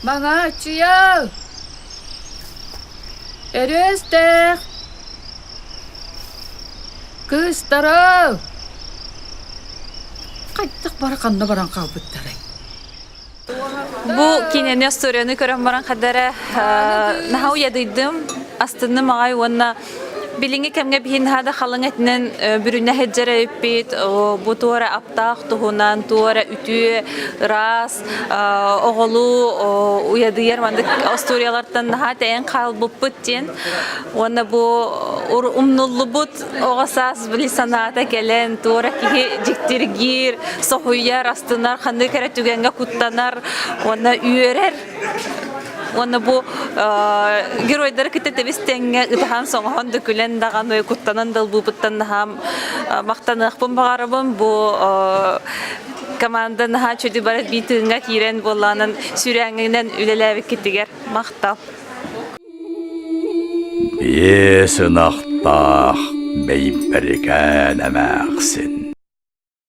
Маҥааччыйа! Өрүөстээх! Кыыстара! Хайдах бары ханна баран хаалбыттарай? Бу киинэни историяны көрөн баран хадара наһаа уйадыйдым, астынным аҕай уонна билиҥҥи кэмҥэ биһи наһаа да халыҥ этинэн бүрүнэ сылдьар эбиппит. Бу туора аптаах туһунан, туора үтүө, ыраас, оҕолуу уйадыйар маннык остуоруйалартан наһаа тэйэн хаалбыппыт диэн. Уонна бу умнуллубут оҕо саас били санаата кэлэн, туора киһи дьиктиргиир, соһуйар, астынар, ханнык эрэ түгэҥҥэ куттанар уонна үөрэр. Уонна бу геройдары кытта тэбис тэҥҥэ ытаһан-соҥоһон да күлэн даҕаны, куттанан да ылбыппыттан наһаа махтаныахпын баҕарабын. Бу команда наһаа чөдү бары биир тыыҥҥа киирэн буоллаҕынан сүрээҥҥинэн үлэлээбиккитигэр махтал. Биэс ынахтаах бэйбэрикээн эмээхсин.